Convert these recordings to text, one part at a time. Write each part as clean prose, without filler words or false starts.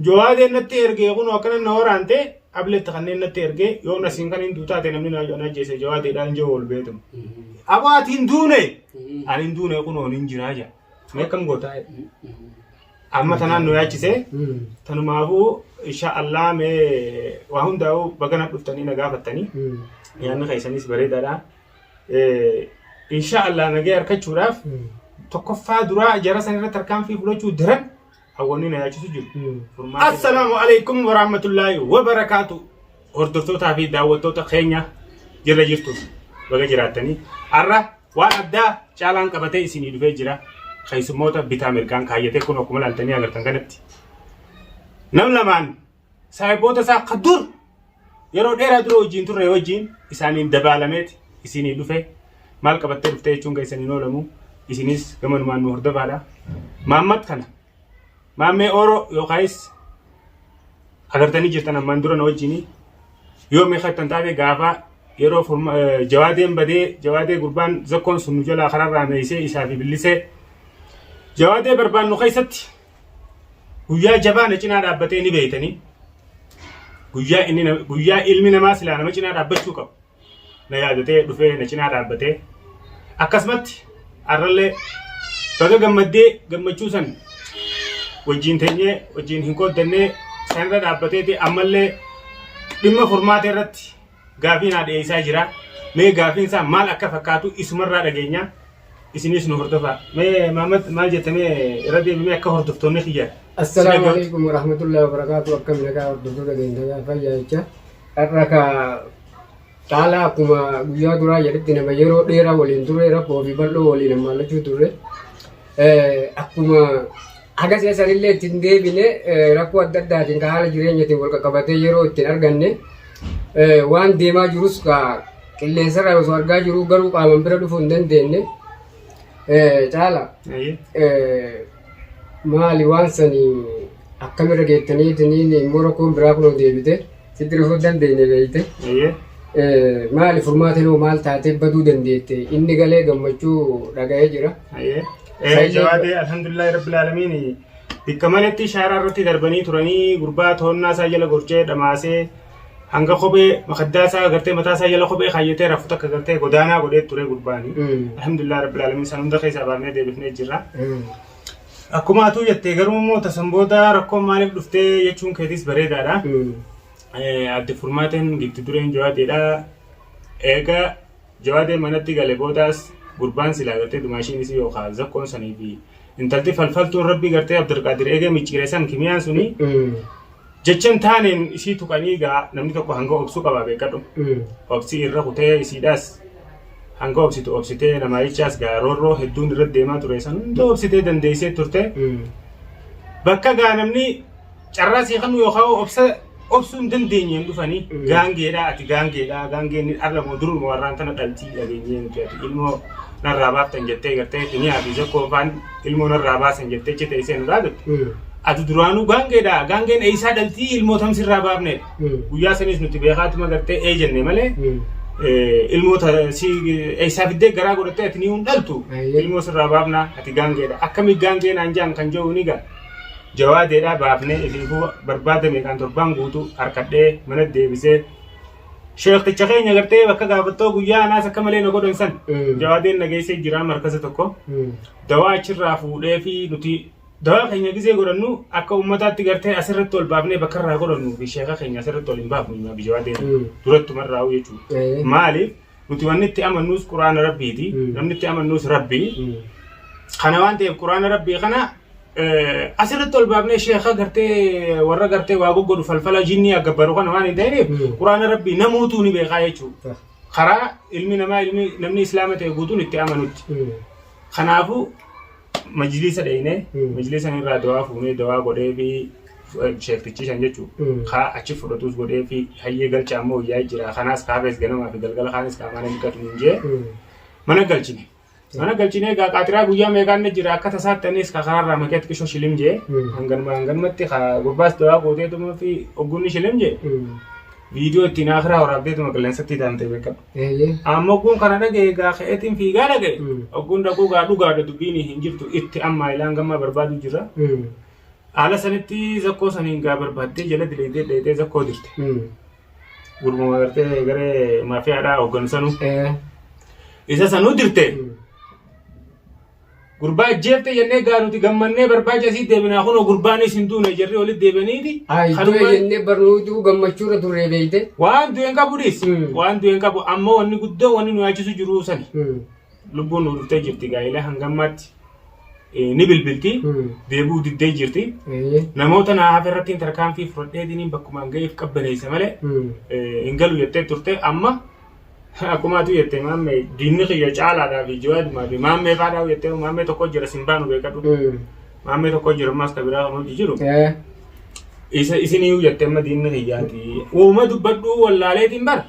Jawaadeen natti ergee kun akkana na waraante abletti kanneen natti ergee yoo nasiin kan hin duutaate namni na ajjeese jawaadeedhaan jiru ol beekamu. Aboo ati hin duune ani hin duune kunoo hin jiraa jira. Mee akkam gootaa? Amma tanaan nu yaachisee tanumaafuu insha Allah mee waa hundaa'uu bagana dhuftanii na gaafattanii yaadni keessanis bareedaadha. Insha Allah nagee harkachuudhaaf tokkoffaa duraa jara san irratti tarkaanfii fudhachuu daran hawwanni na yaachisu jiru. Assalaamu alaikum warahmatullaahi wabarakaatu. Hordoftootaa fi daawwattoota keenya jirra jirtu baga jiraattanii. Har'a waan addaa caalaan qabatee isinii dhufee jira. Keessummoota bitaa mirgaan kaayyatee kun akkuma ilaaltanii agartan kanatti. Nam lamaan saahiboota isaa ka dur yeroo dheeraa dura wajjin turre wajjin isaaniin dabaalameeti isinii dhufe. Maal qabattee dhuftee jechuun keessan hin oolamu. Isinis gamanumaan nu hordofaadha. Maammat kana Maammee Ooroo yookaayis agartanii jirtan ammaan dura na wajjini yoo meeqa ittan taate gaafa yeroo jawaadeen badee jawaadee gurbaan zakkoon sun nu jalaa kararraa meeysee isaa fi billisee jawaadee barbaannu keessatti guyyaa jabaa na cinaa dhaabbatee ni beeytanii guyyaa inni guyyaa ilmi namaa silaa nama cinaa dhaabbachuu qabu na yaadatee dhufee na cinaa dhaabbatee akkasumatti har'allee baga gammaddee gammachuu san wajjin teenyee wajjin hin qooddannee sanirra dhaabbateeti ammallee dhimma furmaata irratti gaafii naa dhiyeessaa jira. Mee gaafiin isaa maal akka fakkaatu isumarraa dhageenya. Isinis nu hordofaa. Mee Maamad maal jette mee irra deebimee akka hordoftoonni kiyya. Assalaamu alaikum warahmatullahi wabarakatuh. Akkam nagaa hordoftoota keenya fayyaa jecha. Har'a ka caalaa akkuma guyyaa duraa jedhetti nama yeroo dheeraa waliin ture rakkoo fi bal'oo waliin hammaallachuu turre. Akkuma haga si'a sanillee ittiin deebine rakkoo adda addaatiin ka haala jireenyatiin wal qaqqabatee yeroo ittiin arganne waan deemaa jirus ka qilleensarraa osoo argaa jiruu garuu qaaman bira dhufuu hin dandeenye. Caala maali waan sanii akkamirra geettaniitiniin immoo rakkoon biraa kunoo deebite sitti dhufuu hin dandeenye beeyte. Maali furmaatiin hoo maal taatee baduu dandeette inni galee gammachuu dhaga'ee jira. Jawaadee alhamdulillahi rabbil aalamiin bikka maletti shaaraa irratti darbanii turanii gurbaa toonnaa isaa jala gorchee dhamaasee hanga kophee makaddaa isaa gartee mataa isaa jala kophee kaayyatee rafu takka gartee godaanaa godhee ture gurbaani. Alhamdulillah rabbil aalamiin san hunda keessaa baafnee deebifnee jirra. Akkuma atuu jettee garuu immoo tasan booda rakkoon maaliif dhuftee jechuun keetis bareedaadha. Adde Furmaateen giifti dureen Jawaadeedha. Eega Jawaadeen manatti gale boodaas gurbaan silaa gartee dumaashiin isii yookaan zakkoon sanii fi intalti falfaltuun rabbii gartee Abdulqaadir eegee micciire san kimiyaan suni jecha hin taaneen isii tuqanii gaa namni tokko hanga obsuu qabaa beekadhu. Obsii irra kutee isiidhaas hanga obsitu obsitee namaayichaas gaa roorroo hedduun irra deemaa ture san hunda obsitee dandeessee turte. Bakka gaa namni carraa sii kennu yookaan obsa obsuu hin dandeenyeen dhufanii gaangeedha ati gaangeedha gaangeen ni dharra moo duruma warraan tana dhaltii dhageenyee nuti ati ilmoo narraa baaftan jettee gartee kiniyaa fi zokkoo faan ilmoo narraa baasan jettee achi teessee nu dhaabattu. Ati duraanuu gaangeedha gaangeen eessaa dhaltii ilmoo tam sirraa baafneedha. Guyyaa sanis nuti beekaatuma gartee ee jenne malee ilmoo si eessaa fiddee garaa godhattee ati ni hin dhaltu ilmoo sirraa baafnaa ati gaangeedha akkami gaangee naan jaan kan jedhu ni gaa. Jawaadeedhaa baafnee ifiifuu barbaada meeqaan torbaan guutuu harkadhee mana deebisee sheekticha keenya gartee bakka gaafattoo guyyaa anaas akka malee na godhan san jawaadeen na geessee jira markaza tokko dawaa achirraa fuudhee fi nuti dawaa keenya gizee godhannu akka ummataatti gartee asirratti ol baafnee bakka irraa godhannu fi sheeka keenya asirratti ol hin baafnu nyaaf jawaadeen durattumarraa jechuudha. Maaliif nuti wanni itti amannuus quraana rabbiiti namni itti amannuus rabbii kana waan ta'eef quraana rabbii kana asirratti ol baafnee sheeka gartee warra gartee waa goggodhu falfala jinnii agabbaru kana waan hin ta'iniif quraana rabbii namuutuu ni beekaa jechuudha. Karaa ilmi namaa ilmi namni islaama ta'e guutuun itti amanutti. Kanaafuu majliisa dheenee majliisa irraa dawaa fuunee dawaa godhee fi sheektichi san jechuudha. Kaa achi fudhatus godhee fi hayyee galcha ammoo iyyaa jira. Kanaas kaafees ganamaa fi galgala kaanis qaamaan hin dhiqatu hin jee mana galchine. Mana galchinee egaa qaatiraa guyyaa meeqaan na jira akka tasaatti anis ka karaarraa makee xiqqishoo shilim jee hanganuma hanganumatti ka gurbaas dawaa gooteetuma fi oggunni shilim jee viidiyoo ittiin akiraa waraabdeetuma qilleensatti hidhamte beekadhu. Amma ogguun kana dhaga'e egaa ka'eetiin fiigaa dhaga'e ogguun dhaquu gaa dhugaadha dubbiin hin jirtu itti amma ilaan gammaa barbaadu jira. Haala sanitti zakkoo saniin gaa barbaaddee jala dileetee dheetee zakkoo dirte. Gurbuma gartee garee maafiyaadhaa hoogganu sanuu. Isa sanuu dirte. Gurbaa ajjeefte jennee gaa nuti gammannee barbaacha asii deebinaa kunoo gurbaanis hin duune jarri walitti deebi'aniiti. Ay, du'e Kanuma jennee barnuutu gammachuurra turre beeyte. waan du'e hin qabu dhiis. Waan du'e hin qabu ammoo wanni guddoo wanni nu yaachisu jiru sani. Lubbuun nu dhuftee jirti gaa'ela hangammaatti ni bilbilti deebi'uu diddee jirti. Namoota naa hafe irratti tarkaanfii fudhadheetiniin bakkumaan ga'eef qabbaneessa malee hin galu jettee turte amma akkuma atu jette maammee diinni kiyya caalaadhaa fi jawaadhumaa fi maammee faadhaa jettee maammee tokko jira sin baanu beekadhu. Maammee tokko jira ammas ka biraa kan hojii jiru. Isa isiniyyuu jette amma diinni kiyyaati. Uuma dubbadhuu wallaaleetiin bara.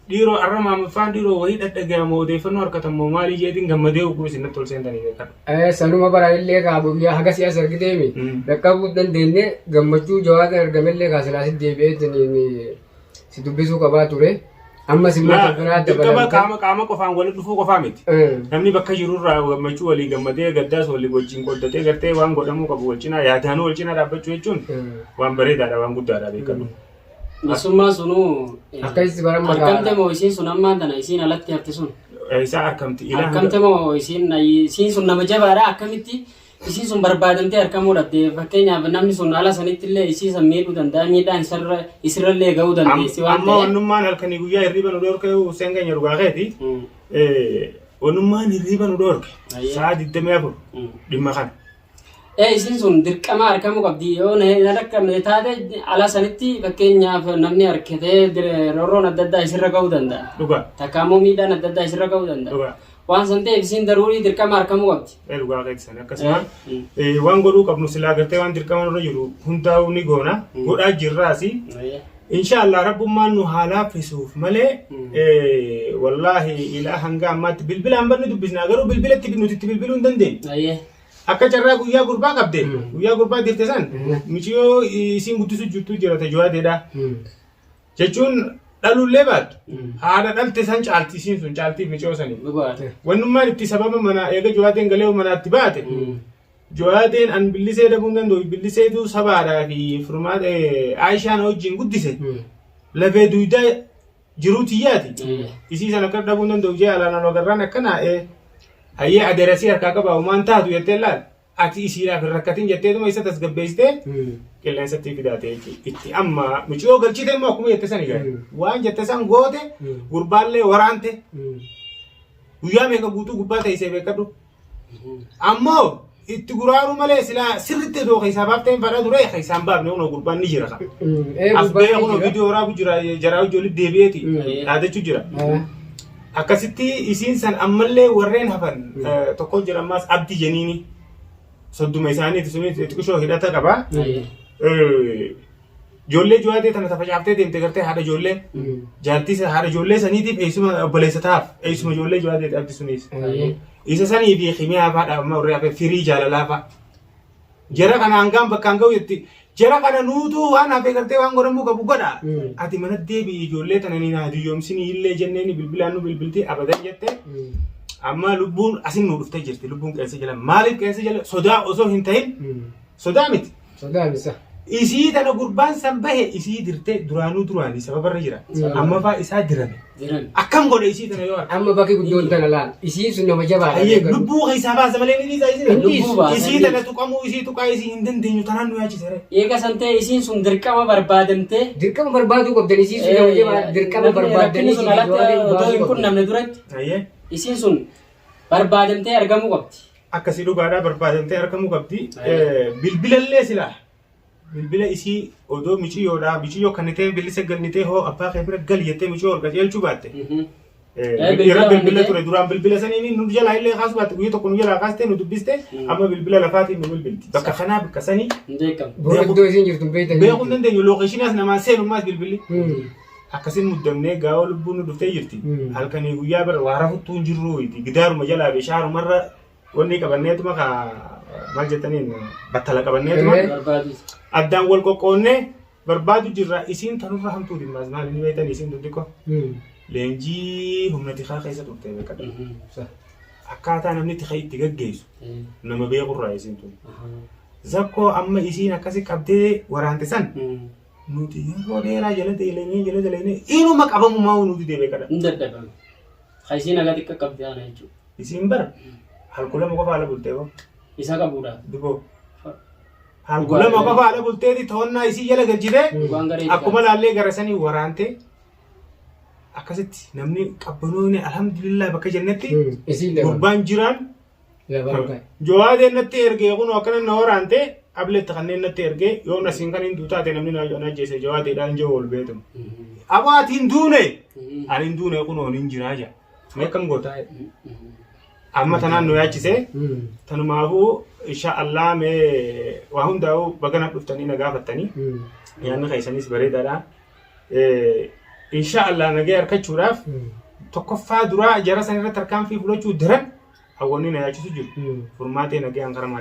Dhiiroo arra maammaffaan dhiiroo wayii dhadhagayamoo odeeffannoo harkatammoo maalii jeetiin gammadee ugguu isin natti ol seentanii beekadhu. Sanuma bara illee kaa guyyaa haga si'as argiteemi dhaqqabuu dandeenye gammachuu jawaata argamellee kaa silaa si deebi'eetiin si dubbisuu qabaa ture. Ammas immoo Laa, kan biraa dirqama dabalamte. qaama qaama qofaan walitti dhufuu qofaa miti. Namni bakka jirurraa gammachuu walii gammadee gaddaas walii wajjin qooddatee gartee waan godhamuu qabu wal cinaa yaadaanuu wal cinaa dhaabbachuu jechuun waan bareedaadha waan guddaadha beekadhu. Masummaan sunuu Akkasitti baran maqaa. argamte moo isiin sun ammaan tana isiin alatti hafte sun? Isaa arkamti ilaa hanga Argamte moo isiin isiin sun nama jabaadha akkamitti isiin sun barbaadamtee argamuu dhabde fakkeenyaaf namni sun ala sanitti illee isii san miidhuu danda'a miidhaan isarra isirrallee ga'uu dandeessi waan amma ta'eef. wannummaan halkanii guyyaa hirriiba nu dhorke Hussein keenya dhugaa keeti. Wannummaan hirriiba nu dhorke Ayyee. sa'a 24 dhimma kana. Ee isiin sun dirqama argamuu qabdi yoo na hin argamne taate ala sanitti fakkeenyaaf namni argatee roorroon adda addaa isirra ga'uu danda'a. Dhugaa. Takka immoo miidhaan adda addaa isirra ga'uu danda'a. Dhugaa. Waan san ta'eef isiin daruurii dirqama argamuu qabdi. Ee dhugaa keeti sana akkasuma waan godhuu qabnu silaa gartee waan dirqama nurra jiru hundaa'uu ni goona godhaa jirraasi. Inshaallah rabbummaan nu haa laaffisuuf malee wallaahi ilaa hanga ammaatti bilbilaan barni dubbisnaa garuu bilbilatti nuti itti bilbiluu hin dandeenye. Akka carraa guyyaa gurbaa qabde guyyaa gurbaa dirte san miciyoo isiin guddisu jirtu jira tajaajiladha. Jechuun dhalullee baattu haadha dhalte san caalti isiin sun caaltii miciyoo sanii. Dhugaadha. Wannummaan itti sababa manaa eega Jawaadeen galee manaatti baate Jawaadeen an billisee dhabuu hin danda'u billiseetu sabaadhaa fi furmaata Aayishaan wajjin guddise lafee duydaa jiruu tiyyaati. Isii sana akka dhabuu hin danda'u jee alaan ol agarraan akkanaa hayyee adeerasii harkaa qabaa uumaan taatu jettee laal ati isiidhaaf hin rakkatin jetteetuma isa tasgabbeessitee qilleensatti fidaate jechuudha. Itti amma miciyoo galchite immoo akkuma jette san egaa waan jette san goote gurbaallee waraante guyyaa meeqa guutuu gubbaa teessee beekadhu. Ammoo itti guraaruu malee silaa sirriitti odoo keessaa baaftee hin fadhaa ture keessaa hin baafne kunoo gurbaan ni jira kan. As bahee kunoo viidiyoo waraabu jira jaraa ijoollee deebi'eeti dhaadachuu jira. Akkasitti isiin san ammallee warreen hafan tokko jira ammaas abdi jeniini sodduma isaaniiti suni xiqqishoo hidhata qaba. Ijoollee juwaatee tana tafacaaftee deemte gartee haadha ijoollee jaartii haadha ijoollee saniitiif eessuma obboleessa ta'aaf eessuma ijoollee juwaatee abdi sunis. Isa sanii fi kimiyaa fa'aadha amma warri hafe firii jaalalaa fa'a. Jara kana hangaan bakkaan ga'u jetti jara kana nuutuu waan hafe gartee waan godhamuu qabu godha. Ati mana deebi'i ijoollee tana ni naa duyyoomsinii illee jenneeni bilbilaan nu bilbilti abadan jette. Amma lubbuun asin nu dhuftee jirti lubbuun qeensa jala maaliif qeensa jala sodaa osoo hin ta'in sodaa miti. Sodaan isa. Isii tana gurbaan san bahe isii dirtee duraanuu duraanii sababarra jira. Amma faa isaa dirame. Jiran. Akkam godhe isii tana yoo arge. Amma bakki guddoon tana laal. Isiin sun nama jabaadha. Hayyee lubbuu keessaa baasa malee ni dhiisa isii tana. Lubbuu baasa. Isii tana tuqamuu isii tuqaa isii hin dandeenyu tanaan nu yaachise ree. Eega san ta'e isiin sun dirqama barbaadamtee. Dirqama barbaaduu qabdan isiin sun nama jabaadha. Dirqama Namni barbaadanii rakkinni sun alatti otoo hin qunnamne duratti Hayyee isiin sun barbaadamtee argamuu qabdi. Akkasii dhugaadhaa barbaadamtee argamuu qabdi. Bilbilallee silaa bilbila isii odoo miciyyoodhaa miciyyoo kannitee bilisa galnitee hoo abbaa kee bira gali jettee miciyyoo ol qajeelchuu baatte. Bilbila Irra bilbila kannitee? ture duraan bilbila saniin nu jalaa illee kaasu baatte guyyaa tokko nu jalaa kaastee nu dubbiste amma bilbila lafaatiin nu bilbilti. Bakka kanaa bakka sanii Hin beekamu. Boo iddoo isiin jirtu hin beektan. Beekuu hin dandeenyu lookeeshinaas namaan seenummaas bilbilli. Akkasiin muddamnee gaa'oo lubbuun nu dhuftee jirti. Halkanii guyyaa bara waa rafuttuu hin jirru gidaaruma jalaa fi shaarumarra wanni qabanneetuma ka maal jettaniin battala qabanneetuma Barbaadu. addaan wal qoqqoonnee barbaadu jirra. Isiin tanurra hamtuu dhimmaas maal inni beektan isiin tun xiqqoo leenjii humna tikaa keessa turte beekadha. Akkaataa namni tika itti gaggeessu nama beekurraa isiin tun. Zakkoo amma isiin akkasi qabdee waraante san nuti yeroo dheeraa jala deeleenee jala deeleenee inuma qabamumaa nuti deebee kadha. Hin dadhabame. Ka isiin haga xiqqa qabde ana jechuudha. Isiin bara halkulama qofa ala bultee boo. Isa qabuudhaaf. Duboo. Halkulama qofa ala bulteeti to'annaa isii jala galchitee Dhugaan garee akkuma laallee gara sanii waraantee akkasitti namni qabbanoone alhamdulillah bakka jennetti Isiin lafa gurbaan jiraan lafaan ka'e. Jawaadeen natti ergee kun akkana na waraante abletti kanneen natti ergee yoo nasiin kan hin duutaate namni na ajjeese jawaadeedhaan jiru ol beekamu. Aboo ati hin duune ani hin duune kun hin jiraa jaa. Mee akkam gootaa amma tanaan nu yaachisee tanumaafuu insha Allah mee waa hundaa'uu baga na dhuftanii na gaafattanii yaadni keessanis bareedaadha. Insha Allah nagee harkachuudhaaf tokkoffaa duraa jara san irratti tarkaanfii fudhachuu daran hawwanni na yaachisu jiru. Furmaatee nagee hankara maatii.